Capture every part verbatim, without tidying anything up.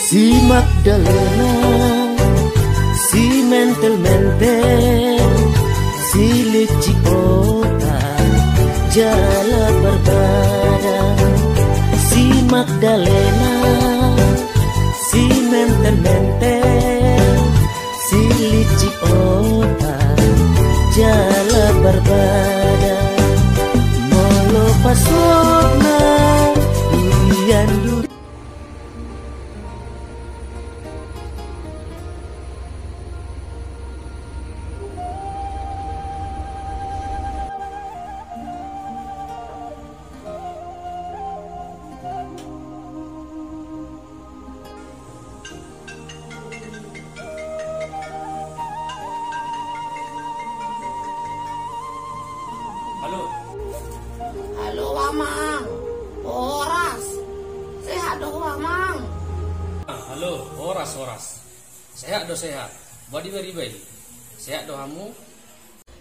Si Magdalena, si mentel-mentel, si licik otak, jala barbada. Si Magdalena, si mentel-mentel, si licik otak, jala barbada. Molo pasona, durian, durian. Halo. Halo, Amang. Horas. Sehat do ho, Amang? Ah, halo, horas, horas. Sehat do, sehat. Boha di bariba i? Sehat do hamu?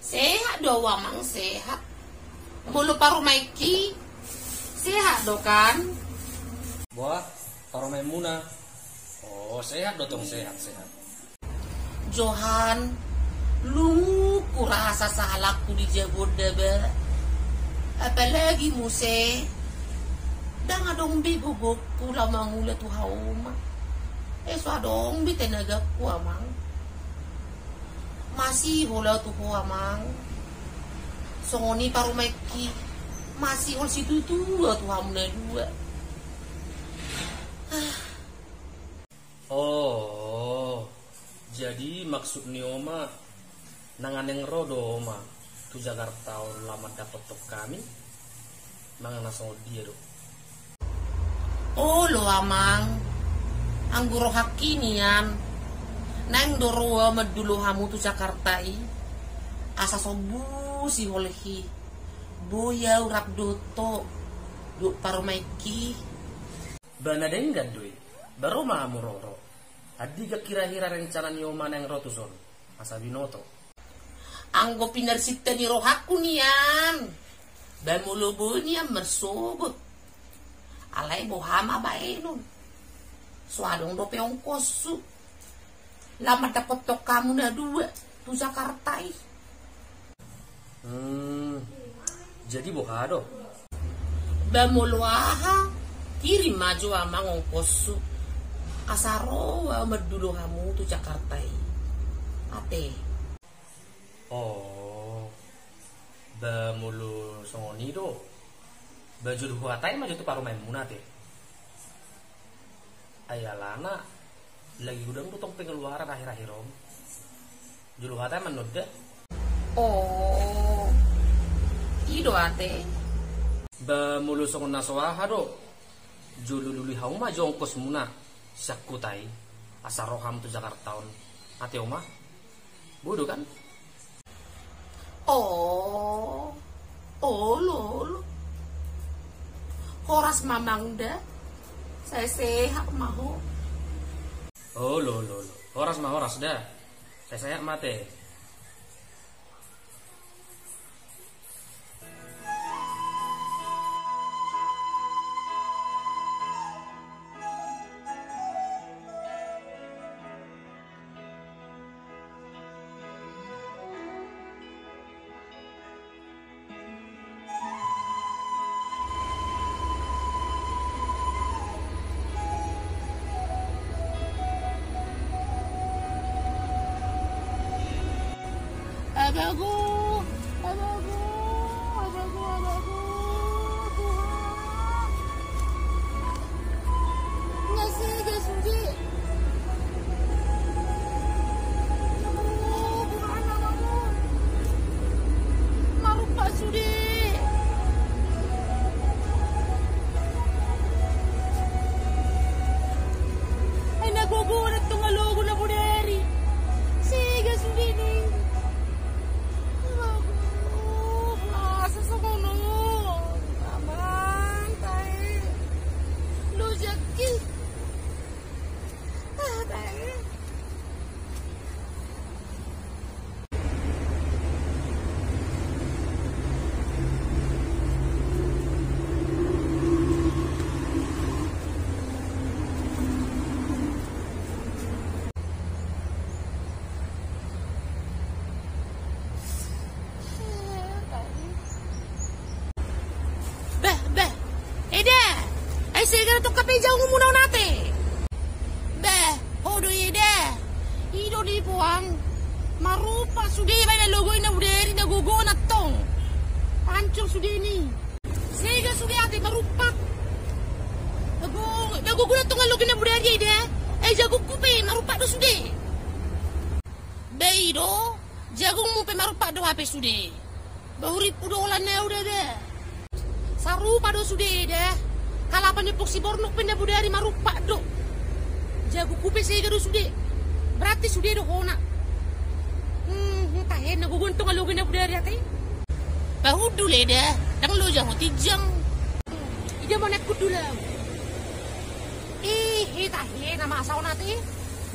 Sehat do, Amang, sehat. Molo parumaenki, sehat do kan? Boha, parumaenmuna? Oh, sehat do tong, sehat, sehat. Johan, lungun hurasa sahalakku di jabu on da ba. Apalagi muse, ndang adong be gogongku laho mangula tu hauma. Eh, so adong be tenagaku, Amang. Masihol au tu ho, Amang. Songon i parumaenki, masihol situtu au tu hamu na dua. Ah. Oh, jadi maksud ni Oma, na naeng ro do Oma tu Jakarta on laho mandapothon hami? Manang na songon dia do? Olo, Amang, anggo rohangki nian, naeng do ro au mandulo hamu tu Jakarta i, asa sombu siholhi, boi au rap dohot ho, dohot parumaenki. Ba na denggan do i, ba ro ma hamu roro. Andigan hira-hira rencana ni Oma naeng ro tuson, asa binoto. Anggo pinarsinta ni rohangku nian, ba molo boi nian marsogot. Alai boha ma baenon? So adong dope ongkoshu laho mandapothon hamu na dua tu Jakarta i. Hmm, jadi boha do? Ba molo aha, kirim ma jo, Amang, ongkoshu, asa ro au mandulo hamu tu Jakarta i. Ate. Oh, ba molo songon i do, ba jolo huhatai ma jo tu parumaenmuna, ate. Ai alana lagi godang do tong pengeluaran akhir-akhir on. Jolo huhatai ma annon da. Oh, i do, ate. Ba molo songon na so aha do, jolo lului hamu ma jo ongkosmuna sian huta i, asa ro hamu tu Jakarta on, ate Oma. Boi do kan? Oh, olo, olo. Horas ma, Amang, da. Sai sehat ma ho. Olo, olo, olo. Horas ma, horas da. Sai sehat ma, ate. Abangku, abangku, abangku, abangku, Tuhan. Nga sega sude. Aduh, Tuhan, abangku. Marumpak sude. Ai na gogo na tonga logo na bodari. Sega sude ni. Aduh, masa songon on. Amang, tahe. Lo jaki. Tong hape jagung muna on ate. Bah, ho do eda. I do ni puang. Marumpak sude baen na logo i na bodari na gogo na tong. Hancur sude ni. Sega sude ate marumpak. Na gogo na tong na logo i na bodari eda. Eh, jagungku pe marumpak do sude. Bah i do. Jagungmu pe marumpak do hape sude. Bah, hurippu do holan na uda da. Sarupa do sude da. Kalapa ni Ompung Sibornuk pe na bodari marumpak do. Jagungku pe sega do sude. Berarti sude do hona. Hmm, tahe na gogo na tong na logo i na bodari ate. Bah, hundul eda. Ndang loja ho tinjang. Ida ma na hundul au. Eh, eh, tahe na masa on ate.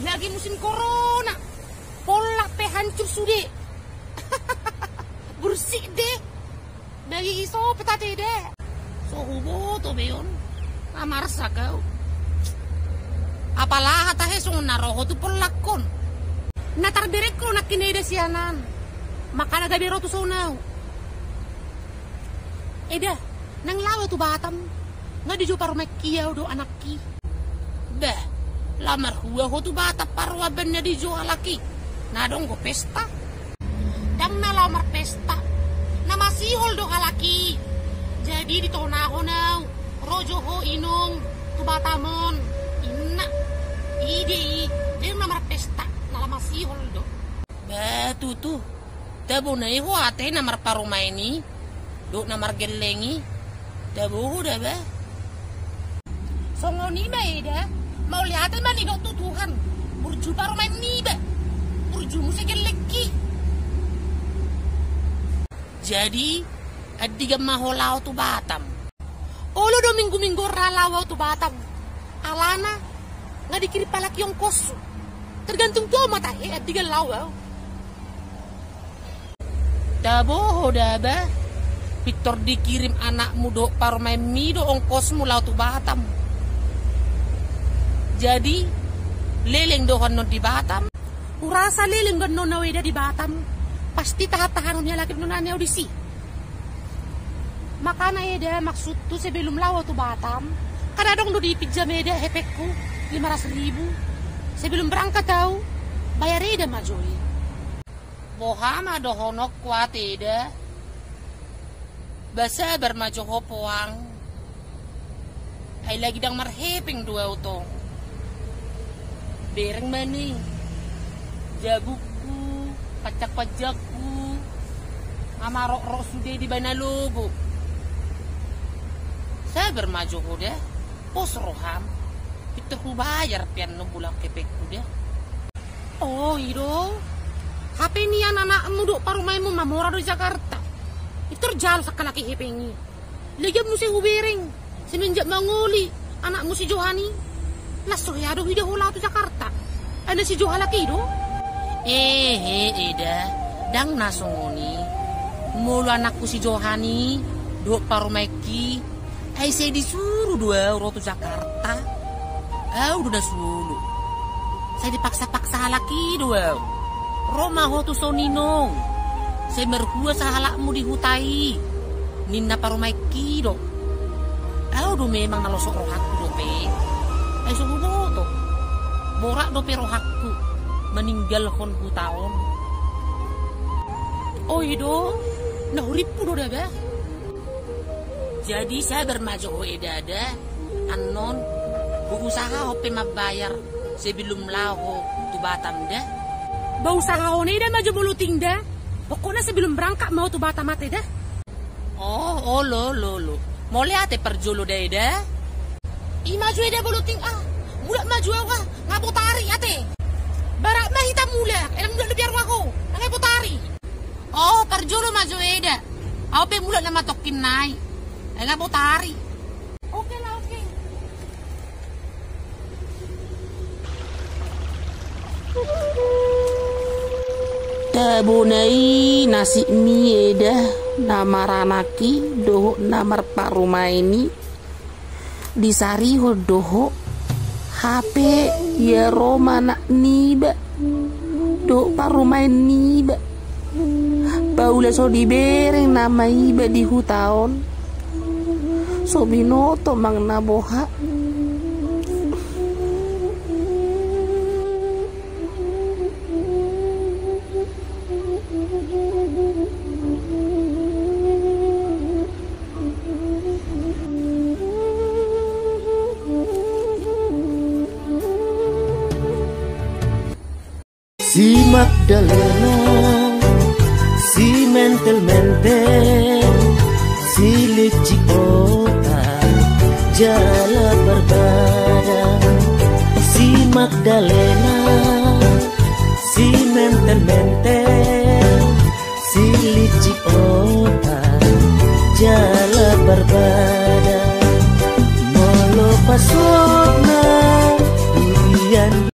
Lagi musim corona. Pollak pe hancur sude. Bursik de. Bagi iso pe ate da. So huboto be on. Amarsa kau. Apala tahe songon na ro ho tu pollak on. Na tarbereng ho nangkin eda sian an. Makana gabe ro tu son au. Eda, naeng laho au tu Batam. Nga dijou parumaenki au dohot anakki. Bah, laho marhua ho tu Batam parumaen na dijou halak i? Na adong do pesta? Ndang na laho marpesta. Na masihol do halak i. Jadi ditonahon au. Ro jo ho inong tu Batam on. Inna. I do i. Ndang na marpesta. Na laho masihol do. Bah, tutu. Tabo na i ho ate na marparumaen i dohot na margelleng i. Tabo ho da bah. Songon i ma eda. Mauliate ma nidok tu Tuhan. Burju parumaen niba. Burju muse gellengki. Jadi andigan ma ho laho tu Batam? Olo do minggu-minggu ra laho au tu Batam. Alana nga dikirim halak i ongkoshu. Tergantung tu au ma tahe andigan laho au. Tabo ho da bah. Pintor dikirim anakmu dohot parumaenmi do ongkosmu laho tu Batam. Jadi leleng do ho annon di Batam? Hurasa leleng do annon au eda di Batam. Pasti tahan-tahanon ni halak i annon au disi. Makana eda maksudhu sebelum laho au tu Batam, kan adong do dipinjam eda hepengku lima ratus ribu. Sebelum berangkat au, bayar eda ma jo i. Boha ma dohononku ate eda? Bah, sabar ma jo ho puang. Ai lagi ndang marhepeng do au tong. Bereng ma ni jagungku, pancak-pancakku. Nga marok-rok sude dibaen na logo. Sabar ma jo ho da. Pos roham. Pintor hubayar pe annon bulan hepengku da. Oh, i do. Hape nian anakmu dohot parumaenmu mamora do Jakarta. Pintor jalo sangkalahi hepeng i. Legan muse hubereng semenjak mangoli anakmu si Johan i. Las so hea do huida ho laho tu Jakarta. Ai na si Johan halak i do. Ehe, eda. Ndang na songon i. Molo anakku si Johan i dohot parumaenki, ai sai disuru do au ro tu Jakarta. Au do na sulu. Sai dipaksa-paksa halak i do au. Ro ma ho tu son inong. Sai marhua sahalakmu di huta i, ninna parumaenki do. Au do memang na losok rohangku dope. Ai so huboto. Borat dope rohangku maninggalhon huta on. Oh, i do. Na hurimpu do da bah. Jadi sabar ma jo ho eda da. Annon huusahahon pe mambayar sebelum laho ho tu Batam da. Bah, usahahon eda ma jo molo ting da. Pokokna sebelum berangkat ma ho tu Batam ate da. Oh, olo, olo, olo. Mauliate parjolo da eda. I ma jo eda molo ting ah. Mulak ma jo au ah. Nga botari ate. Barat ma hita mulak. Ai ndang mulak dope au ro ho. Nga botari. Oh, parjolo ma jo eda. Au pe mulak nama tongkin nai. Ai nga botari. Oke lah, oke. Tabo na i nasibmi eda na maranak i dohot na marparumaen i. Disarihon do ho. Hape ia ro ma anak niba dohot parumaen niba. Paula so dibereng nama iba di huta on. So binoto manang na boha. Si Magdalena, si mentel-mentel, si licik otak jala barbada. Si Magdalena, si mentel-mentel, si licik otak jala barbada. Molo pasona durian